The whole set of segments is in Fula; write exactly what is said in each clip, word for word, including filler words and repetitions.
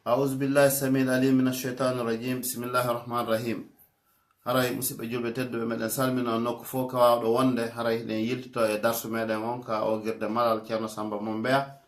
A'udhu billahi samil alim min ash-shaytanir rajim. Bismillahir rahmanir rahim. Haray musidɓe julɓe tedduɓe, meɗen salmina on nokku fof ka waawɗo wonde. Haray hiɗen yiltito e darsu meɗen on ka ogirde malal Ceerno Samba Mombeya.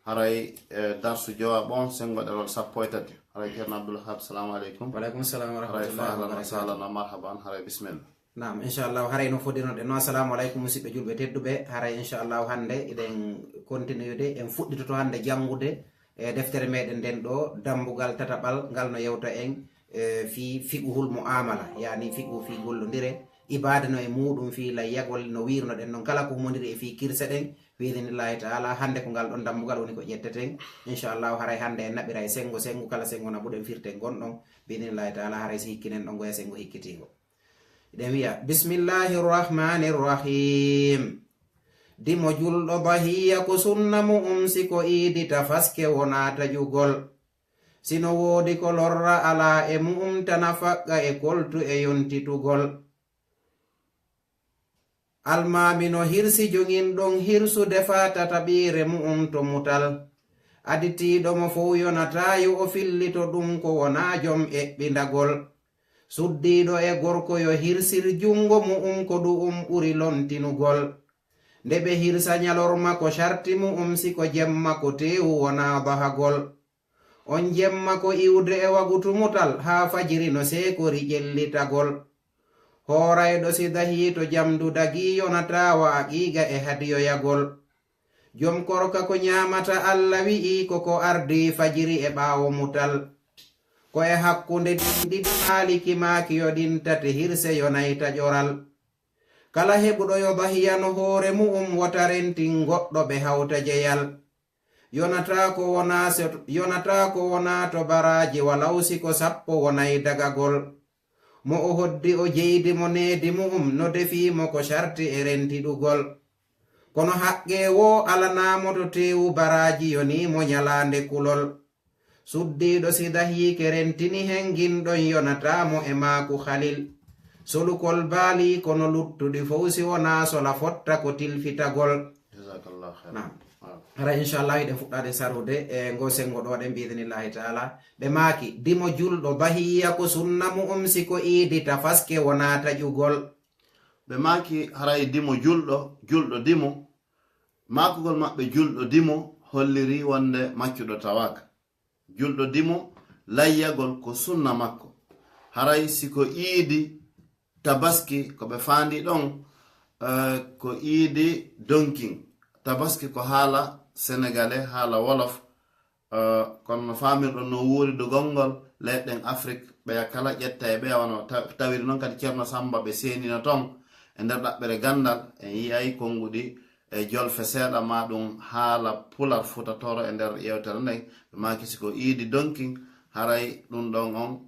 Haray e darsu jowaɓo on senngo ɗerol sappo e tati. Haray Ceerno Abdul Wahab, salamu aleykum. Wa aleykum salam wa rahmatullahi wa barakatuh. Haray fa ahlan wa sahlan wa marhaban. Haray bismillah. Naam, inchallahu, haray no foddirnoɗen no. Assalamu aleykum, musidɓe julɓe tedduɓe. Haray inchallahu hannde eɗen kontinuyude, en fuɗɗitoto hannde janngude e deftere meɗen nden ɗo, dambugal tataɓal ngal no yewta en e fii fiqhul mu'amala, yani fiqhu fii gollondire, ibaada no e muɗum, fii layyagol no wirnoɗen non, kala ko humondiri e fii kirse ɗen, bi idnillahi ta'ala. Hannde ko ngal ɗon dambugal woni ko ƴetteten. Inchallahu haray hannde en naɓira e senngo, senngo kala senngo naɓuɗen firten gonɗon, bi idnillahi ta'ala, haray si hikkinen ɗon goya senngo hikkitiingo. Eɗen wiya, bismillahi rahmani rahim. Dimo julɗo dahiya ko sunna mu'um, si ko iidi tafaske wonaa taƴugol. Si no woodi ko lorra alaa e mu'um, tana faɓɓa e koltu e yontitugol. Almaami no hirsi joginɗon hirsude faa tataɓiire mu'um to mutal. Aditiiɗo mo fow yonataa yo o fillito ɗum ko wonaa jom eɓɓindagol. Suddiiɗo e gorko yo hirsir junngo mu'um ko ɗu'um ɓuri lontinugol. Nde ɓe hirsa ñalorma ko sharti mu'um, si ko jemma ko teewu wonaa bahagol. On jemma ko iwde e wagutu mutal haa fajiri no seekori ƴellitagol. Hoorayɗo si dahii to jamdu dagii yonataa wa aqiiqa e hadiyoyagol. Jom korka ko ñaamata Alla wi'i ko ko ardii fajiri e ɓaawo mutal. Ko e hakkunde ɗin ɗiɗi Maaliki maaki yo ɗin tate hirse yonay taƴoral. Kala heɓuɗo yo dahiya no hoore mu'um wota rentin goɗɗo ɓe hawta jeyal. Yonataa ko wonaa so, yonataa ko wonaa to baraaji walaw si ko sappo wonay dagagol. Mo o hoddi o jeydi mo needi mu'um no defii mo ko sharti e rentiɗugol. Kono haqqee woo alanaa mo to teewu baraaji yonii mo ñalaande kulol. Suddiiɗo si dahiike rentini hen gin ɗon yonataa mo e maaku halil. Solukol baali kono luttuɗi fow si wonaa sola fotta ko tilfitagol. Jazakallah khair. Naam. Naam. Hara inchallah hiɗen fuɗɗaade sarhude e ngo sengo ɗo ɗen bi idnillahi ta'ala. Ɓe maaki, dimo julɗo bahiya ko sunna mu'um si ko iidi tafaske wonaa taƴugol. Ɓe maaki, haray dimo julɗo, julɗo dimo, maakugol maɓɓe julɗo dimo holliri wonde maccuɗo tawaaka. Julɗo dimo layyagol ko sunna makko. Haray si ko iidi tabaski ko ɓe faandi ɗon, eh, ko iidi donkin. Tabaski ko haala senegale, haala wolof. Eh, kono no faamirɗon no wuuri dogol ngol, leyɗen Afrik, ɓeya kala ƴetta e ɓeya, wano ta-, tawiri noon kadi Ceerno Samba ɓe seenino toon e nder ɗaɓɓere ganndal, en yiyay konnguɗi e jolfe seeɗa, ma ɗum haala pular Fuuta Tooro e nder yeewtere nden, ɓe maaki si ko iidi donkin, haray ɗum ɗon on,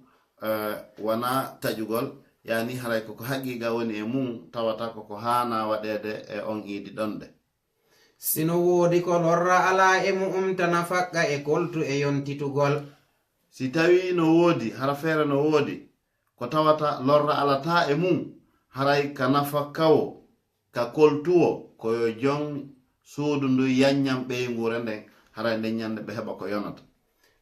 eh, wonaa taƴugol, yani haray koko haqiiqa woni e mum, tawata koko haanaa waɗeede e on iidi ɗon ɗe. Si no woodi ko lorra alaa e mu'um tana faqqaa e koltu e yontitugol. Si tawii no woodi, hara feere no woodi, ko tawata lorra alataa e mum, haray ka nafa kawo, ka koltuwo, ko yo jon suudu ndu yanñan ɓeynguure nden, haray nden ñande ɓe heɓa ko yonata.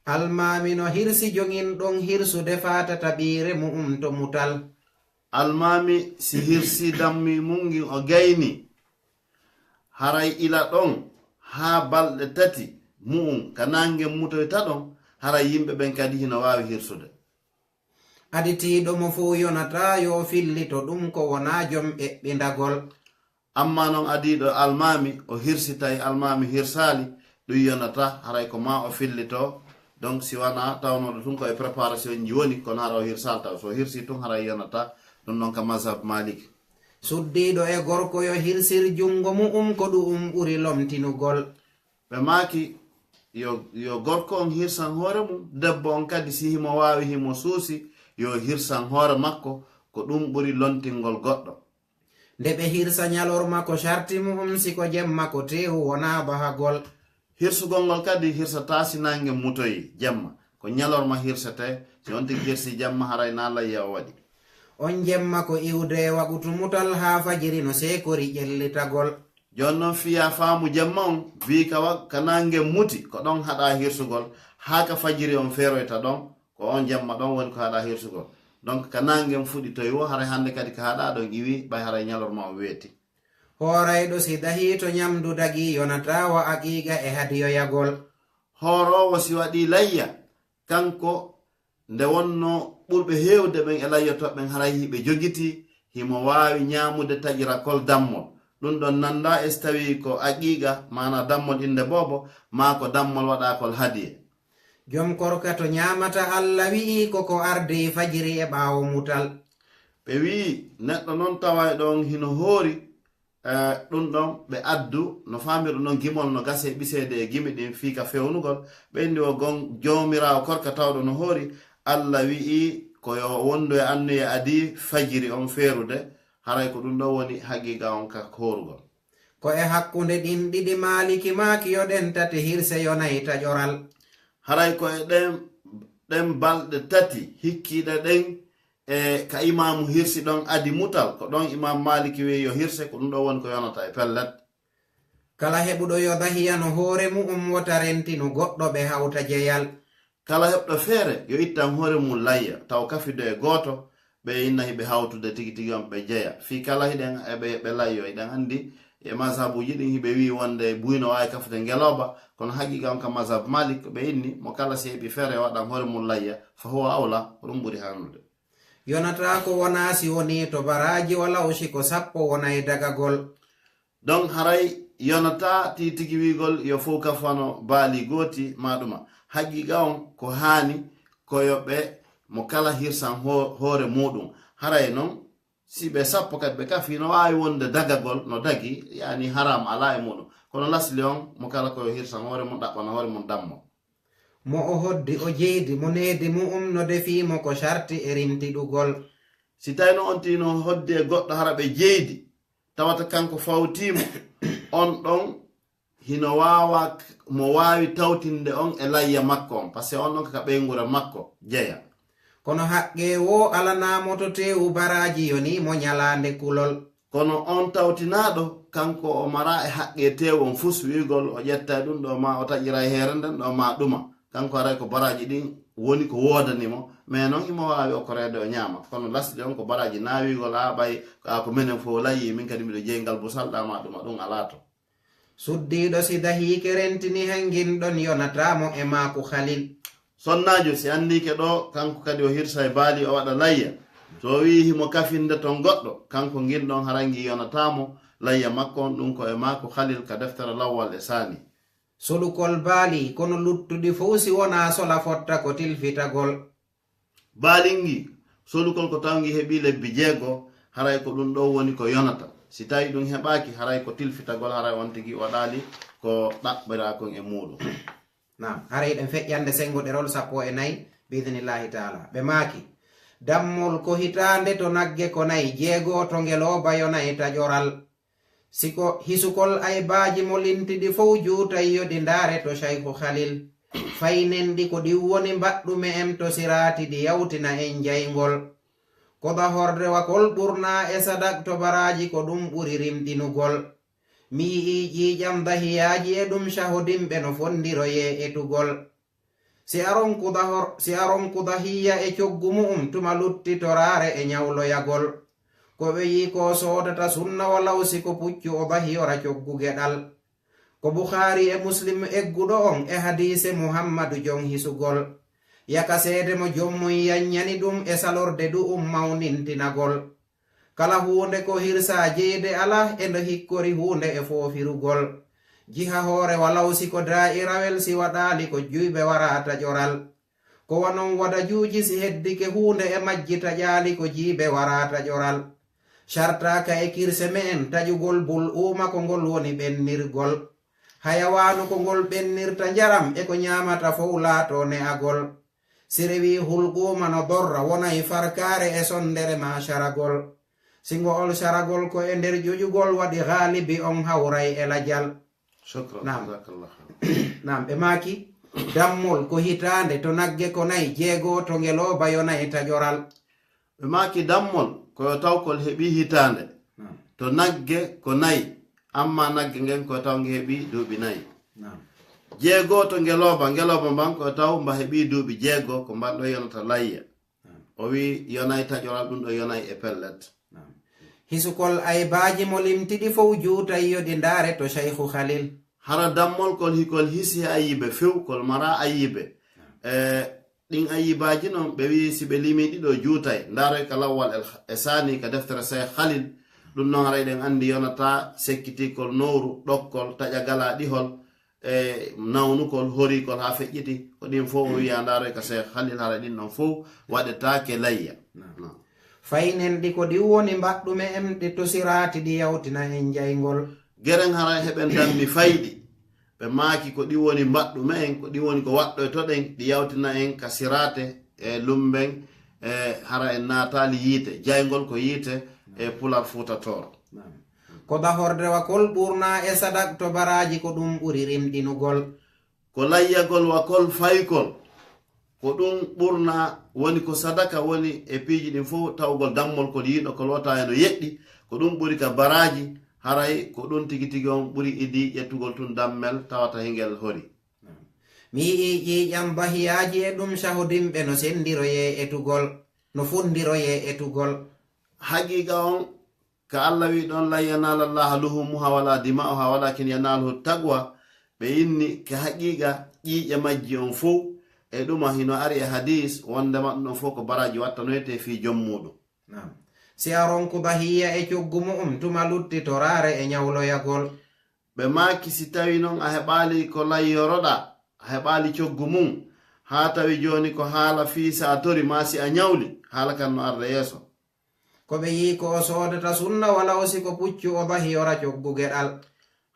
Almaami no hirsi joginɗon hirsude faa tataɓiire mu'um to mutal. Almaami si hirsii dammi mum ngin o gayni, haray ila ɗon haa balɗe tati mu'um ka naange mutoyta ɗon, haray yimɓe ɓen kadi hino waawi hirsude. Aditiiɗo mo fow yonataa yo fillito ɗum ko wonaa jom eɓɓindagol. Amma non adiiɗo almaami, o hirsitay almaami hirsaali, ɗum yonataa, haray ko maa o fillito. Donc, si wanaa tawnooɗo tun ko e préparation ji woni, kono hara o hirsaali taw. So o hirsii tun, haray yonataa, ɗum non ka mazhab Maliki. Suddiiɗo e gorko yo hirsir junngo mu'um ko ɗu'um ɓuri lomtinugol. Ɓe maaki, yo, yo gorko on hirsan hoore mum, debbo on kadi si himo waawi, himo suusi, yo hirsan hoore makko, ko ɗum ɓuri lontingol goɗɗo. Nde ɓe hirsa ñalorma ko sharti mu'um, si ko jemma ko teewu wonaa bahagol. Hirsugol ngol kadi hirsataa si naange mutoyi jemma, ko ñalorma hirsetee, si on tigi hirsi jemma haray naa layya o waɗi. On jemma ko iwde e waqutu mutal haa fajiri no seekori ƴellitagol. Jooni non fiyaa faamu jemma on, fii ka wa-, ka naange muti, ko ɗon haɗaa hirsugol, haa ka fajiri on feeroyta ɗon, ko on jemma ɗon woni ko haɗa hirsugol. Donc ka nangen fuɗi toy wo, haray hannde kadi ka haɗa ɗon iwi, ɓay haray ñalorma on weeti. Hoorayɗo si dahii to ñamdu dagii, yonataa wa aqiiqa e hadiyoyagol. Hooroowo si waɗii layya, kanko nde wonno ɓurɓe heewde ɓen e layyotooɓe ɓen haray hiɓe jogitii, himo waawi ñaamude taƴirakol dammol. Ɗun ɗon nanda e si tawii ko aqiiqa, maanaa dammol innde boobo, maa ko dammol waɗaakol hadiye. Jom korka to ñaamata, Alla wi'i ko ko ardii fajiri e ɓaawo mutal. Ɓe wi'i neɗɗo non taway ɗon hino hoori, eh, ɗun ɗon ɓe addu, no faamirɗo non gimol no gase ɓiseede e gimi ɗin fii ka fewnugol, ɓe inni o gon Joomiraawo korka tawɗo no hoori, Alla wi'i ko yo wondu e anniye adii fajiri on feerude, haray ko ɗun ɗon woni haqiiqa on ka hoorugol. Ko e hakkunde ɗin ɗiɗi Maaliki maaki yo ɗen tati hirse yonay taƴoral. Haray ko e ɗen, ɗen balɗe tati hikkiiɗe ɗen e ka imaamu hirsi ɗon adi mutal, ko ɗon imaamu Maaliki wi'i yo hirse, ko ɗun ɗon woni ko yonata e pellet. Kala heɓuɗo yo dahiya no hoore mu'um wota rentinu goɗɗo ɓe hawta jeyal. Kala heɓɗo feere yo ittan hoore mum layya, taw kafido e gooto, ɓe inna hiɓe hawtude tigi tigi on ɓe jeya. Fii kala hiɗen eɓe ɓe layyo, hiɗen anndi e mazhabuuji ɗin hiɓe wi'i wonde buy no waawi kafude ngelooba, kono haqiiqa on ka mazhab Malik ɓe inni mo kala si heɓi feere waɗan hoore mum layya, fa huwa awla, ko ɗum ɓuri hannude. Yonataa ko wonaa si wonii to baraaji wala o si ko sappo wonay dagagol. Donc haray yonataa ti tigi wi'ugol yo fow kafano baali gooti maa ɗuma. Haqiiqa on ko haani ko yo ɓe mo kala hirsan ho-, hoore muuɗum. Haray non si ɓe sappo kadi ɓe kafi no waawi wonde dagagol no dagi, yani haram alaa e muuɗum. Kono lasli on mo kala ko yo hirsan hoore mum, ɗaɓɓana hoore mum dammo. Mo o hoddi o jeydi mo needi mu'um no defii mo ko sarti e rimtiɗugol. Si tawino on tino hoddi e goɗɗo hara ɓe jeydi, tawata kanko fawtiimo, on ɗon hino waawa, mo waawi tawtinde on e layya makko on, parce que on ɗon ka ɓeynguure makko jeya. Kono haqqee woo alanaa mo to teewu baraaji yonii mo ñalaande kulol. Kono on tawtinaaɗo, kanko o maraa e haqqee teewu on fus wi'ugol o ƴetta e ɗun ɗoo maa o taƴira e heere nden ɗoo maa ɗuma. Kanko haray ko baraaji ɗin woni ko woodani mo, mais non himo waawi okkoreede o ñaama. Kono lasli on ko baraaji naa wi'ugol a ɓay ko a ko menen fow layyi, min kadi miɗo jeyi ngal busal ɗaa maa ɗuma, ɗun alaa to. Suddiiɗo si dahiike rentini han ngin ɗon yonataa mo e maaku Khalil. Sonnaajo si anniike ɗoo kanko kadi o hirsa e baali o waɗa layya, so o wi'i himo kafinde ton goɗɗo, kanko ngin ɗon haray ngi yonataa mo layya makko on, ɗun ko e maaku Khalil ka deftere lawwal e saani. Solukol baali, kono luttuɗi fow si wonaa sola fotta ko tilfitagol. Baalingi solukol ko tawngi heɓi lebbi jeego, haray ko ɗun ɗoo woni ko yonata. Si tawi ɗun heɓaaki, haray ko tilfitagol, haray on tigi waɗaali ko ɗaɓɓiraa kon e muuɗum. Naam, haray ɗen feƴƴande senngo ɗerol sappo e nayi, bi'idhnillahi taala. Ɓe maaki, dammol ko hitaande to nagge ko nayi, jeego to ngelooba yo nayi taƴoral. Siko hisukol aybaaji mo lintiɗi fow juutay yo ɗi ndaare to Shaykhu Khalil. Faynen ɗi ko ɗi woni mbaɗɗu me'en to siraati ɗi yawtina en jayngol. Ko dahorde wa kol ɓurnaa e sadak to baraaji ko ɗum ɓuri rimɗinugol. Mi yi'ii ƴiiƴam dahiyaaji e ɗum shahodimɓe no fondiroyee etugol. Si a ronku dahor, si a ronku dahiya e coggu mu'um tuma luttitoraare e ñawloyagol. Ko ɓe yii ko soodata sunna walaw si ko puccu o dahiyora coggu geɗal. Ko Bukhaari e Muslim egguɗo on e hadiise Muhammadu jon hisugol. Yaka seede mo jom mum yanñani ɗum e salorde ɗu'um mawnintinagol. Kala huunde ko hirsaa jeyde alaa e ndo hikkori huunde e foofirugol. Jiha hoore walaw si ko daa'irawel si waɗaali ko juyɓe waraa taƴoral. Ko wanon wadajuuji si heddike huunde e majji taƴaali ko jiibe waraa taƴoral. Shartaaka e kirse me'en taƴugol bul uuma ko ngol woni ɓennirgol. Hayawaanu ko ngol ɓennirta njaram e ko ñaamata fow laatoo ne'agol. Si rewii hulɓuuma no dorra wonay farkaare e sonndere maa sharagol. Si ngo'ol sharagol ko e nder ƴoƴugol waɗi gaalibi on hawray e lajal. Shukran. Naam. Jazakallah khair. Naam, ɓe maaki dammol ko hitaande to nagge ko nayi, jeego to ngelooba yo nayi taƴoral. Ɓe maaki dammol ko yo taw kol heɓi hitaande. Naam. To nagge ko nayi, amma nagge ngen ko yo taw nge heɓi duuɓi nayi. Naam. Jeego to ngelooba, ngelooba mban ko taw mba heɓii duuɓi jeego, ko mban ɗo yonata layya. O wi yonay taƴoral, ɗum ɗo yonay e pellet. Hisukol aybaaji mo limtiɗi fow juutay yo ɗi ndaare to Shaykhu Khalil. Hara dammol kol hikol hisi e ayibe few, kol mara ayibe. E ɗin ayibaaji non ɓe wi si ɓe limi ɗiɗo juutay, ndaaroy ka lawwal el- e saani ka deftere Shaykh Khalil. Ɗum non haray ɗen anndi yonata sekkitikol nowru, ɗokkol, taƴa gala ɗihol, e nawnukol, horikol haa feƴƴiti. Ko ɗin fow o wiya ndaaroy ka Shaykh Khalil, haray ɗin ɗon fow waɗetaake layya. Naam. Faynen ɗi ko ɗi woni mbaɗɗume en ɗi to siraati ɗi yawtina en jayngol. Geren haray heɓen dammi fayɗi. Ɓe maaki ko ɗi woni mbaɗɗume en, ko ɗi woni ko waɗɗoytoɗen, ɗi yawtina en ka siraate e lumben, e hara en naataali yiite. Jayngol ko yiite e Pular Fuuta Tooro. Ko bahorde wa kol ɓurna e sadak to baraaji ko ɗum ɓuri rimɗinugol. Ko layyagol wa kol faykol, ko ɗum ɓurna woni ko sadaka woni e piiji ɗin fow, tawgol dammol kol yiiɗo kol wota e no yeɗɗi, ko ɗum ɓuri ka baraaji, haray ko ɗum tigi tigi on ɓuri idi ƴettugol tun dammel tawata hingel hori. Mi yi'i ƴiiƴam bahiyaaji e ɗum cahodinɓe no senndiroyee etugol, no funndiroyee etugol. Haqiiqa on, ka Alla wi ɗon, lan yanaala Allaha luhumuha wala dima'uha walakin yanaluhu taqwa, ɓe inni ka haqiiqa ƴiiƴe majji on fow e ɗuma hino ari e hadiis wondema ɗum ɗon fow ko baraaji wattanoyte fii jom muuɗum. Naam. Si a ronku bahiya e coggu mu'um tuma lutti toraare e ñawloyagol. Ɓe maaki, si tawi non a heɓaali ko layyoroɗaa, a heɓaali coggu mun, haa tawi jooni ko haala fii si a tori maa si a ñawli, haala kan no arda yeeso. Ko ɓe yi'i ko o soodata sunna wala o si ko puccu o bahiyora coggu geɗal.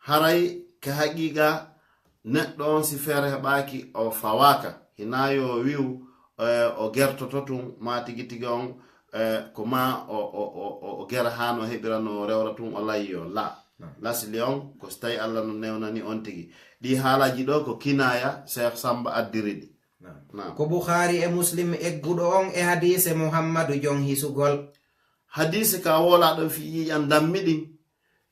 Haray ka haqiiqa neɗɗo on si feere heɓaaki o fawaaka, hinaa yo wi'u eh, o gertoto tun, maa tigi tigi on eh, ko maa o, o, o, o, o gera haa no heɓira no rewra tun o layyo. La. Naam. Lasli on ko si tawi Alla no newnani on tigi. Ɗi haalaaji ɗo ko kinaaya Seex Samba addiri ɗi. Naam. Naam. Ko Bukhaari e Muslim egguɗo on e hadiise Muhammadu jon hisugol. Hadiise ka woolaa ɗon fii ƴiiƴan dammi ɗin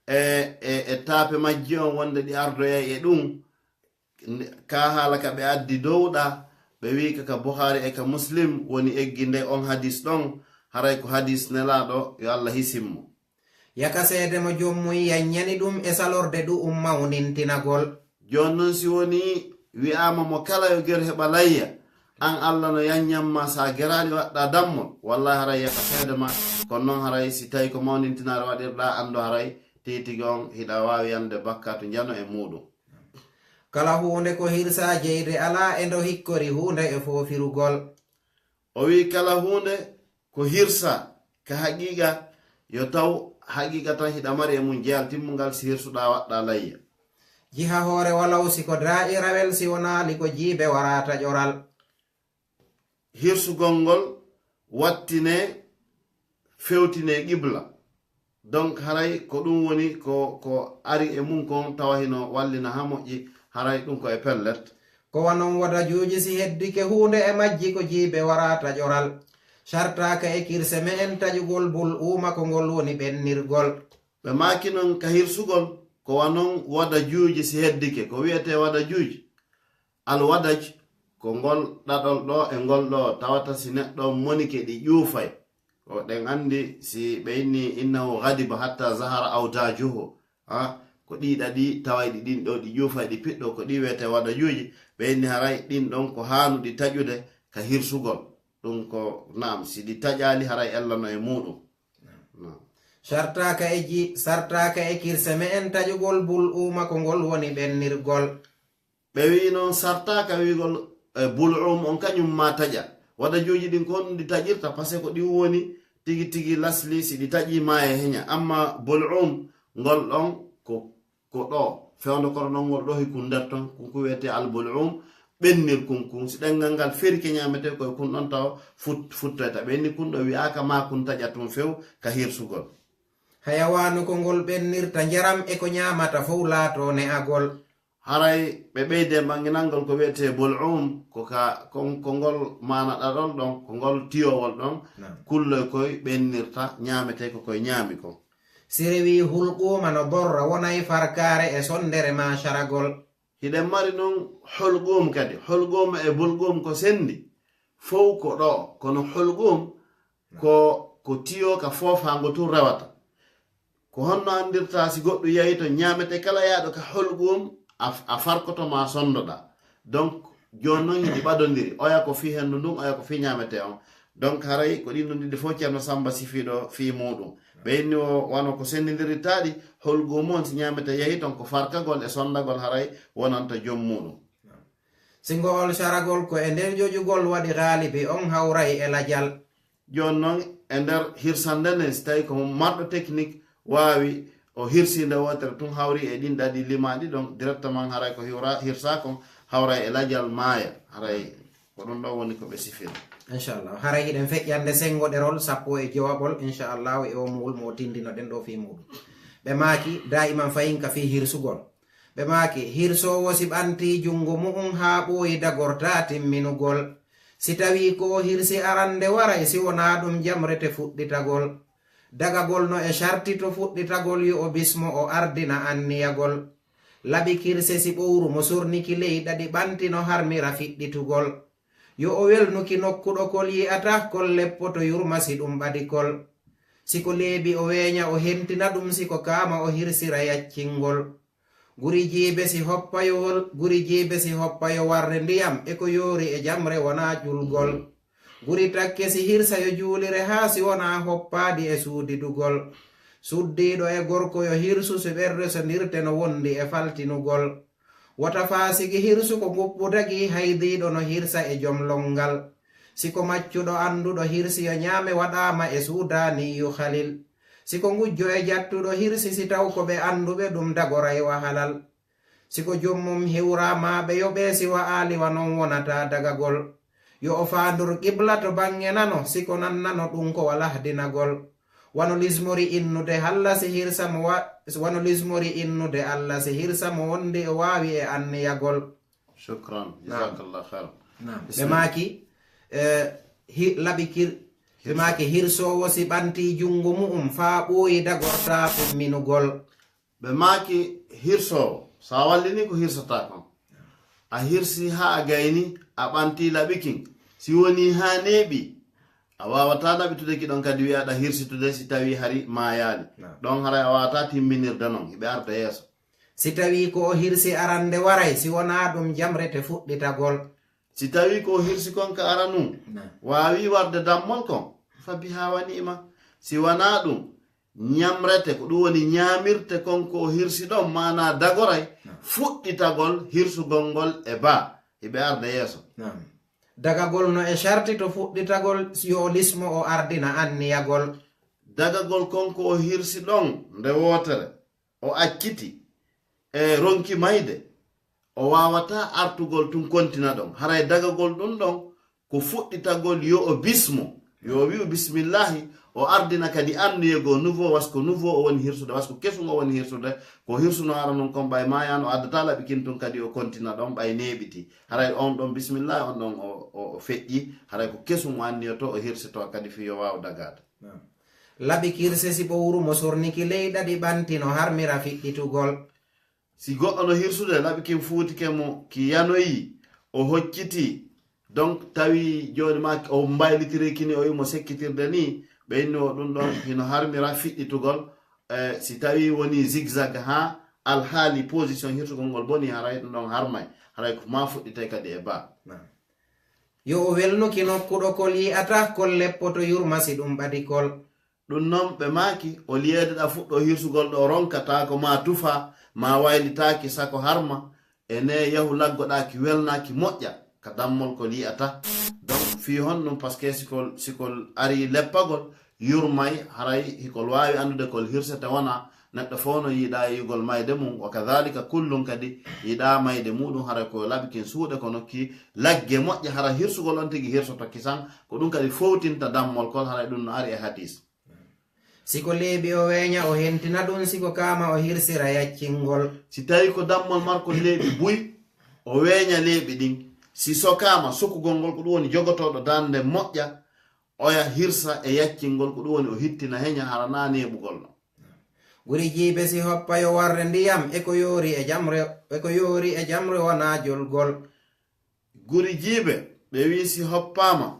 e, e, e taape majji on wonde ɗi ardoyay e ɗum. Nde- Ka haala ka ɓe addi dow ɗa, ɓe wi'i ka ka Bukhaari e ka Muslim woni eggi nde on hadiis ɗon, haray ko hadiis Nelaaɗo yo Alla hisin mo. Yakaseede mo joom mum yanñani ɗum e salorde ɗu'um mawnintinagol. Jooni non si wonii wi'aama mo kala yo ger heɓa layya, an Alla no yanñan ma, si a geraali waɗɗaa dammol, wallaahi haray yakaseede ma, kono non haray si tawi ko mawnintinare waɗirɗaa, anndo haray tigi tigi on hiɗa waawi yanude bakkaatu njano e muuɗum. Kala huunde ko hirsaa jeyde alaa e ndo hikkori huunde e foofirugol. O wi'i kala huunde ko hirsaa ka haqiiqa, yo taw haqiiqa tan hiɗa mari e mun jeyal timmungal si hirsuɗaa waɗɗaa layya. Jiha hoore walaw si ko daa'irawel si wonaali ko jiibe waraa taƴoral. Hirsugol ngol wattinee fewtinee qibla. Donc haray ko ɗum woni ko ko ari e mum kon tawa hino wallina ha moƴƴi, haray ɗum ko e pellet. Ko wa non wadajuuji si heddike huunde e majji ko jiibe waraa taƴoral. Sartaaka e kirse me'en taƴugol bul uuma ko ngol woni ɓennirgol. Ɓe maaki non ka hirsugol ko wa non wadajuuji si heddike, ko wi'etee wadajuuji. Alwadaj ko ngol ɗaɗol ɗoo e ngol ɗoo tawata si neɗɗo on monike ɗi ƴuufay. Ko ɗen anndi si ɓe inni innahu ghadiba hatta zahara awdajuhu. Ha ko ɗii ɗaɗi tawayɗi ɗin ɗoo ɗi ƴuufay ɗi piɗɗo ko ɗii wiyetee wadajuuji. Ɓe inni haray ɗin ɗon ko haanuɗi taƴude ka hirsugol. Ɗum ko naam si ɗi taƴaali haray ella no e muuɗum. Naam. Sartaaka e ji sartaaka e kirse me'en taƴugol bul uuma ko ngol woni ɓennirgol. Ɓe wi'i non sartaaka wi'ugol e bul'um on kañum maa taƴa. Wadajuuji ɗin ko honɗum ɗi taƴirta, parce que ko ɗin woni tigi tigi lasli si ɗi taƴii maa e heña. Amma bul'um ngol ɗon ko ko ɗoo fewndo kono non ngol ɗoo hikun nder ton kun kun wiyetee al bul'um. Ɓennir kun kun si ɗenngal ngal ferike ñaametee ko e kun ɗon tawa fut futtoyta ɓenni kun ɗo wi'aaka maa kun taƴa tun few ka hirsugol. Hayawaanu ko ngol ɓennirta njaram e ko ñaamata fow laatoo ne'agol. Haray ɓe ɓeydee mannginangol ko wi'etee bul'um, ko ka kon ko ngol maana ɗaɗol ɗon, ko ngol tiyowol ɗon kulloy koy ɓennirta ñaametee ko koy ñaami kon. Si rewii hulquuma no borra wonay farkaare e sonndere maa caragol. Hiɗen mari noon hulquum kadi. Hulquum e bulquum ko senndi. Fow ko ɗo. Kono hulquum ko, ko tiyo ka foofaango tun rewata. Ko honno anndirta si goɗɗo yahi to ñaamete kala yaaɗo ka hulquum, a, a farkoto ma sonndoɗa. Donc, jooni noon hiɗi ɓadondiri. Oya ko fii henndu ndun, oya ko fii ñaamete on. Donc, haray ko ɗin ɗon ɗiɗi fof Ceerno Samba sifiiɗo fii muuɗum. Ɓe inni o wano ko senndindirirtaaɗi, hulquum on si ñaamete yahi ton ko farkagol e sonndagol haray wonanta joom muuɗum. Singo ol saragol ko e nder ƴoƴugol waɗi gaalibi on hawray e lajal. Jooni noon e nder hirsande nden, si tawi ko marɗo technique waawi o hirsi nde wootere tun hawri e ɗin ɗaɗi limaaɗi ɗon directement haray ko hiwra, hirsa kon hawray e lajal maaya. Haray ko ɗum ɗon woni ko ɓe sifiri. Inchallah. Haray hiɗen feƴƴande senngo ɗerol sappo e jowaɓol, inchallah, e o muul mo tindinoɗen ɗo fii muuɗum. Ɓe maaki, daa'iman fayin ka fii hirsugol. Ɓe maaki, hirsoowo si ɓantii junngo mu'um haa ɓooyi dagortaa timminugol. Si tawii ko o hirsi arande waray si wonaa ɗum jamrete fuɗɗitagol. Dagagol no e sharti to fuɗɗitagol yo o bismo o ardina anniyagol. Laɓi kirse si ɓowru mo sorniki ley ɗaɗi ɓanti no harmira fiɗɗitugol. Yo o welnuki nokkuɗo kol yi'ata kol leppoto yurma si ɗum ɓadi kol. Si ko leeɓi o weeña o hentina ɗum si ko kaama o hirsira yaccingol. Guri jiibe si hoppa yo wol-, guri jiibe si hoppa yo warre ndiyam e ko yoori e jamre wonaa ƴulgol. Guri takke si hirsa yo juulire haa si wonaa hoppaadi e suudidugol. Suddiiɗo e gorko yo hirsu si ɓerre so ndirte no wondi e faltinugol. Wota faasigi hirsu ko nguppu dagi haydiiɗo no hirsa e jom lonngal. Si ko maccuɗo annduɗo hirsi yo ñaame waɗaama e suudaaniyu halil. Si ko ngujjo e jattuɗo hirsi si taw ko ɓe annduɓe ɗum dagoray wa halal. Si ko joom mum hiwraa maa ɓe yoɓee si wa'aali wa non wonataa dagagol. Yo o faandur qibla to baŋŋe nano si ko nan nano ɗum ko wa lahdinagol. Wano lismori innude Alla si hirsa mo wa-, wano lismori innude Alla si hirsa mo wondi o waawi e anniyagol. Shukran. Naam. Jazakallah khair. Naam. Ɓe Bismillah. Maaki, eh, hi-, laɓi kir-, ɓe maaki hirsoowo si ɓantii junngo mu'um faa ɓooyi dagortaa fumminugol. Ɓe maaki hirsoowo, so a wallini ko hirsata kon. A hirsi haa a gayni, a ɓantii laɓi kin. Si wonii haa neeɓi, a waawataa naɓitude ki ɗon kadi wi'aɗa hirsitude si tawii hari maayaali. Naam. Ɗon haray a waawataa timminirde non, hiɓe arda yeeso. Si tawii ko o hirsi arande waray, si wonaa ɗum jamrete fuɗɗitagol. Si tawii ko o hirsi kon ka aranun, naam, waawii warde dammol kon, fa bihaa wa ni'ma. Si wanaa ɗum, ñamrete, ko ɗum woni ñaamirte kon ko o hirsi ɗon, maanaa dagoray, naam, fuɗɗitagol hirsugol ngol e baa, hiɓe arda yeeso. Naam. Dagagol no e sharti to fuɗɗitagol, yo o lismo o ardina anniyagol. Dagagol kon ko o hirsi ɗon nde wootere, o acciti, e ronki mayde, o waawataa artugol tun kontina ɗon. Haray dagagol ɗun ɗon ko fuɗɗitagol yo o bismo, yo o wi'u bismillahi, o ardina kadi anniyee goo nouveau, wasku nouveau o woni hirsude, wasku kesun o woni hirsude, ko hirsuno aranun kon ɓay maayaano, o addataa laɓi kin tun kadi o kontina ɗon ɓay neeɓiti. Haray on ɗon bismillahi, on ɗon o, o, o feƴƴi, haray ko kesun o anniyoto, o hirsito kadi fii yo waaw dagaade. Naam. Laɓi kirse si ɓowru mo sorniki ley ɗaɗi ɓanti no harmira fiɗɗitugol. Si goɗɗo no hirsude, laɓi kin fuutike mo, ki yanoyi, o hocciti. Donc, tawi jooni ma o mbaylitiri kini o mo sekkitirde ni, ɓe inni o ɗum ɗon hino harmira fiɗɗitugol. Eh, si tawi woni zigzag haa alhaali position hirsugol ngol boni, haray ɗum ɗon harmay. Haray ko ma fuɗɗitay kadi e baa. Naam. Yo o welnuki nokkuɗo kol yi'ata kol leppoto yurma si ɗum ɓadi kol. Ɗum non ɓe maaki, o liyeede ɗa fuɗɗo hirsugol ɗo ronkataa ko ma tufa, ma waylitaaki sako harma, e ne yahu laggoɗaaki welnaaki moƴƴa ka dammol kol yi'ata. Donc, fii honɗum? Parce que sikol, sikol ari leppagol, yurmay, haray hikol waawi anndude kol hirsete wona neɗɗo fof no yiɗa yi'ugol mayde mum, wa kadhalika kullun kadi yiɗa mayde muɗum, haray ko laɓi kin suuɗe kono ki lagge moƴƴe, hara hirsugol on tigi hirsoto kisan, ko ɗum kadi fowtinta dammol kol, haray ɗum no ari e hadis. Si ko leeɓi o weeña, o hentina ɗum, si ko kaama o hirsira yaccingol. Si tawi ko dammol markol leeɓi buy, o weeña leeɓi ɗin. Si sokaama, sokugol ngol ko ɗum woni jogotooɗo darnde moƴƴa, oya hirsa e yaccingol ko ɗum woni o hittina heña hara na neeɓugol no. Ɓuri jiibe si hoppa yo warre ndiyam e ko yoori e jamre, e ko yoori e jamre wonaa julgol. Guri jiibe ɓe wi si hoppaama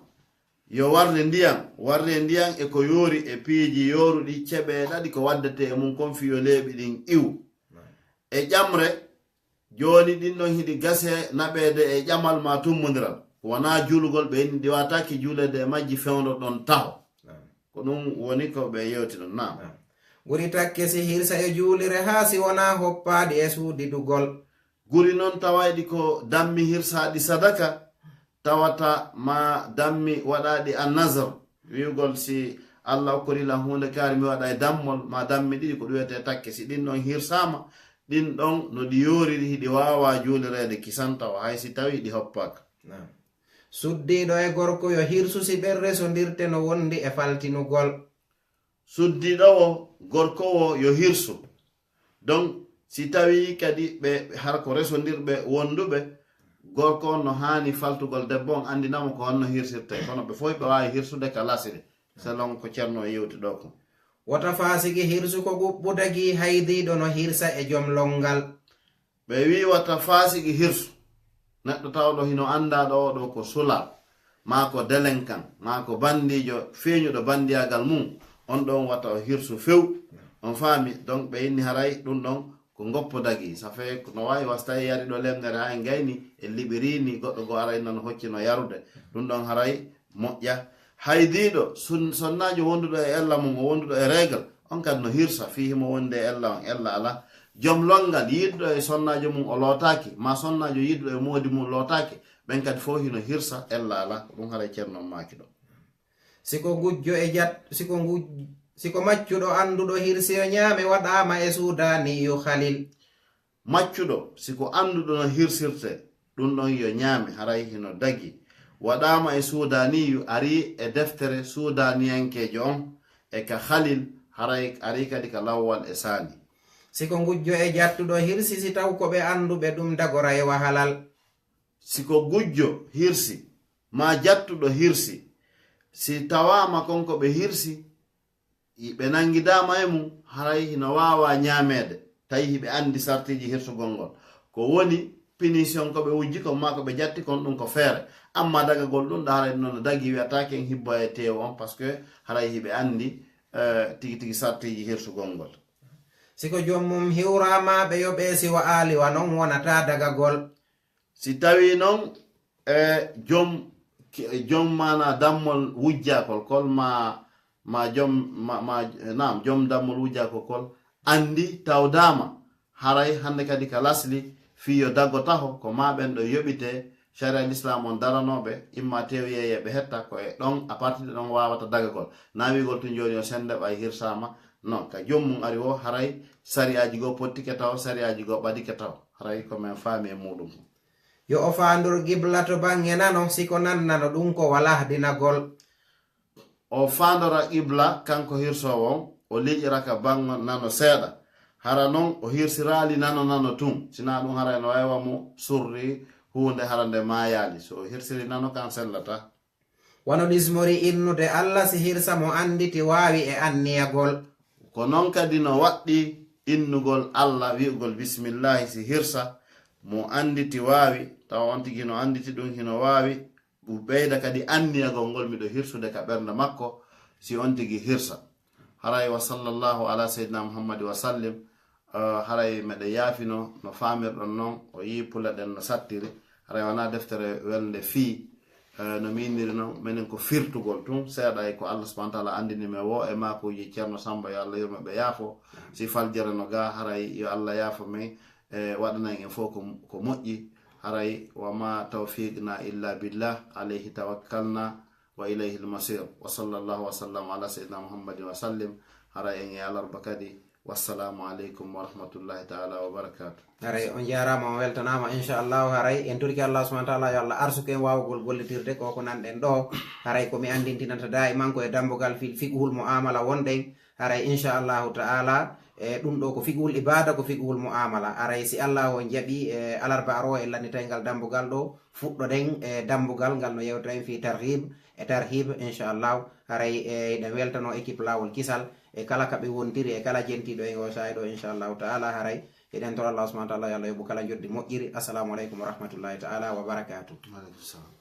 yo warre ndiyam, warre ndiyam e ko yoori e piiji yooruɗi ceɓe ɗaɗi ko waddete e mum kon fiyo leeɓi ɗin iwu. E ƴamre, jooni ɗin ɗon hiɗi gase naɓeede e ƴamal ma tummondiral. Wonaa juulugol ɓe inni ɗi waataaki juuleede e majji fewndo ɗon taho. Ko ɗum woni ko ɓe yewti ɗon. Naam. Ɓuri takke si hirsa e juulire haa si wonaa hoppaadi e suudidugol. Guri noon tawayɗi ko dammi hirsaaɗi sadaka, tawata ma dammi waɗaaɗi annazar, wi'ugol si Allah okkori lan huunde kaari mi waɗa e dammol ma dammi ɗiɗi ko ɗum wiyetee takke. Si ɗin ɗon hirsaama, ɗin ɗon no ɗi yooriri hiɗi waawaa juulireede kisan tawa hay si tawii ɗi hoppaaka. Suddiiɗo e gorko yo hirsu si ɓe resondirte no wondi e faltinugol. Suddiiɗo wo gorko wo yo hirsu. Donc si tawii kadi ɓe har ko resondirɓe wonduɓe, gorko on no haani faltugol debbo on anndina mo ko honno hirsirtee. Kono ɓe fof ɓe waawi hirsude ka lasiri, selon ko Ceerno o yewti ɗoo kon. Wota faasiki hirsu ko ɓuɓɓu dagii haydiiɗo no hirsa e jom lonngal. Ɓe wii wata faasiki hirsu. Neɗɗo tawɗo hino anndaa ɗo o ɗoo ko sulaa, maa ko delenkan, maa ko banndiijo feeñuɗo banndiyaagal mum, on ɗon wata o hirsu few. On faami? Donc ɓe inni haray ɗum ɗon ko ngoppo dagii. Ça fait no waawi wa si tawii yari ɗo lemnere haa en ngayni, en liɓirii ni, goɗɗo goo aray noon hocci no yarude. Ɗum ɗon haray moƴƴa. Haydiiɗo, sun-, sonnaajo wonduɗo e ella mum, o wonduɗo e règle, on kadi no hirsa fii himo wondi e ella on, ella alaa. Jom lonngal, yiɗuɗo e sonnaajo mum o lootaaki, maa sonnaajo yiɗuɗo e moodi mum lootaaki, ɓen kadi fof hino hirsa, ella alaa. Ko ɗum haray Ceerno on maaki ɗo. Si ko ngujjo e jat-, si ko nguj-, si ko maccuɗo annduɗo hirsi yo ñaame waɗaama e suudaaniyu Khalil. Maccuɗo, si ko annduɗo no hirsirtee, ɗum ɗon yo ñaame, haray hino dagii. Waɗaama e suudaaniyu, arii e deftere suudaaniyankeejo on, e ka Khalil, haray arii kadi ka Lawwal e Saani. Si ko ngujjo e jattuɗo hirsi, si taw ko ɓe annduɓe ɗum dagora e wa halal. Si ko gujjo hirsi, maa jattuɗo hirsi, si tawaama kon ko ɓe hirsi, i-, ɓe nanngidaama e mum, haray hino waawaa ñaameede, tawi hiɓe anndi sartiiji hirsugol ngol. Ko woni punition ko ɓe wujji kon maa ko ɓe jatti kon, ɗum ko feere. Ammaa dagagol ɗum ɗo haray ɗum no dagii, wi'ataake en hibbo e teewu on, parce que haray hiɓe anndi, eh, tigi tigi sartiiji hirsugol ngol. Si ko joom mum hiwraama ɓe yoɓee, si wa'aali wa non wonataa dagagol. Si tawii non, e, joom, ki-, joom maanaa dammol wujjaakol kol, maa, maa joom, maa, maa, naam, joom dammol wujjaakol kol anndi tawdaama, haray hannde kadi ka lasli fii yo daggo taho, ko maa ɓen ɗo yoɓitee, sharia l'islam on daranooɓe, imma teewu yeeyee ɓe hetta, ko e ɗon, à partir de ɗon waawata dagagol. Naa wi'ugol tun jooni yo sennde ɓay hirsaama, non, ka joom mum ari wo, haray sari'aaji goo pottike taho, sari'aaji goo ɓadike taho, haray ko men faami e muuɗum. Yo o faandur qibla to baŋŋe nano, si ko nan nano ɗum ko walahdinagol. O faandora qibla, kanko hirsoowo on, o liƴira ka baŋŋo nano seeɗa. Hara non o hirsiraali nano nano tun, sinaa ɗum haray no waywa mo surri huunde hara nde maayaali. So o hirsiri nano kan sellataa. Wano ɗismori innude Alla si hirsa mo annditi waawi e anniyagol. Ko non kadi no waɗɗi innugol Alla, wi'ugol bismillaahi si hirsa, mo annditi waawi, tawa on tigi no annditi ɗum hino waawi, ɓeyda kadi anniyagol ngol miɗo hirsude ka ɓernde makko, si on tigi hirsa. Haray wa sallallahu ala sayyidina Muhammad wa sallim, eh, haray meɗe yaafino no faamirɗon non, o yii pula ɗen no sattiri, haray wonaa deftere welnde fii, eh, no miiniri non, menen ko firtugol tun, seeɗa e ko Allah subhanahu wa ta'ala anndini men wo e maakuuji Ceerno Samba, yo Allah yurmo ɓe yaafo, si faljere no gaa, haray yo Allah yaafo men, e waɗana en fof ko, ko moƴƴi, haray wa ma tawfiqna illa billah, alayhi tawakkalna, wa ilayhi almasir. Wa sallallahu wa sallam ala sayyidina Muhammadin wa sallim. Haray en e alarba kadi. Wassalamu aleykum wa rahmatullahi ta'ala wa barakatuh. Haray on jaaraama, on weltanaama, inchallahu. Haray en torike Allah subhanahu wa ta'ala yo Allah arsuku en waawugol gollitirde ko ko nanɗen ɗo. Haray ko mi anndintinanta daa'iman ko e dambugal fil fiqhul mu'amala wonɗen. Haray inchallahu ta'ala, e ɗum ɗo ko fiqhul ibada, ko fiqhul mu'amala. Haray si Allah on jaɓi, e alarba aroo en lannitay ngal dambugal ɗo, fuɗɗoɗen e dambugal ngal no yewta en fii tarhib e Tarhib, inchallahu. Haray e eɗen weltano équipe Laawol Kisal e kala ka ɓe wontiri e kala jentiiɗo e o saa'i ɗo, inchallahu taala. Haray eɗen toro Allah subhanahu wa taala yo Allah yoɓu kala njoɗɗi moƴƴiri. Assalamu aleykum wa rahmatullahi taala wa barakatuh. Waaleykum salam.